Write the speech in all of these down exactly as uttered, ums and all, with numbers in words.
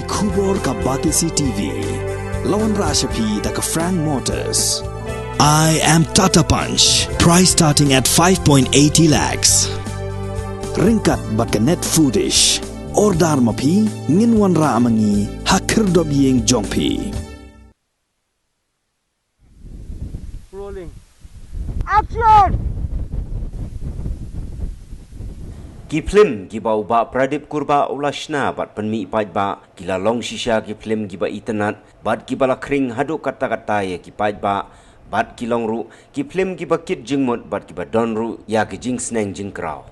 Khubor ka Batesi T V. La wanrah sha phi da ka Frank Motors. I am Tata Punch. Price starting at five point eighty lakhs. Ryngkat bad ka Net Foodish. Order ma phi, ngin wanrah ma ngi ha khyrdop ïing jong phi. Rolling. Action! Ki phlim kiba u Bah Pradip Kurbah u la shna bad pynmih paidbah ki la long shisha ki phlim kiba itynnad bad kiba la khring haduh katta katta ïa ki paidbah bad ki long ruh ki phlim kiba kit jingmut bad kiba don ruh ïa ki jingsneng jingkraw.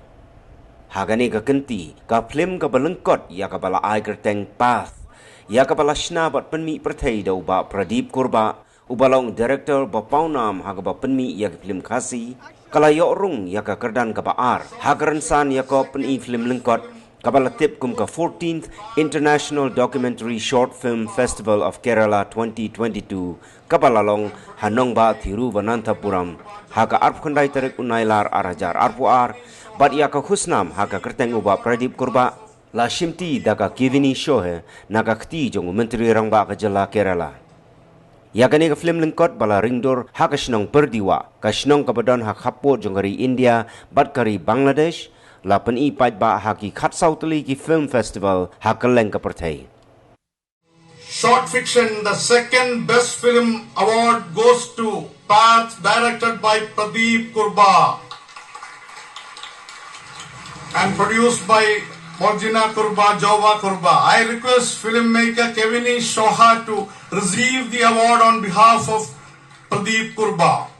Ha kane ka kynti, ka phlim kaba lyngkot ïa kaba la ai kyrteng Path, ïa kaba la shna bad pynmih pyrthei da u Bah Pradip Kurbah, uba long director ba pawnam ha kaba pynmih ïa ki phlim Khasi, ka la ïoh rung ïa ka kyrdan kaba ar ha ka rynsan ïa ka pyni phlim lyngkot kaba la tip kum ka fourteenth International Documentary Short Film Festival of Kerala twenty twenty-two, kaba la long ha nongbah Thiruvananthapuram ha ka arphew khyndai tarik u Nailar ar hajar arphew ar, bad ïa ka khusnam ha ka kyrteng u Bah Pradip Kurbah la shimti da ka Kevini Shohe na ka kti jong u Myntri Rangbah ka jylla Kerala. Ïa kane ka phlim lyngkot ba la ringdur ha ka shnong Pyrdiwah, ka shnong kaba don ha khappud jong ka ri India bad ka ri Bangladesh, la pyni paidbah ha ki khatsaw tylli ki film festival ha kylleng ka pyrthei. Short fiction, the second best film award goes to Path, directed by Pradeep Kurba and produced by Morjina Kurba, Joba Kurba. I request filmmaker Kevini Shoha to receive the award on behalf of Pradeep Kurba.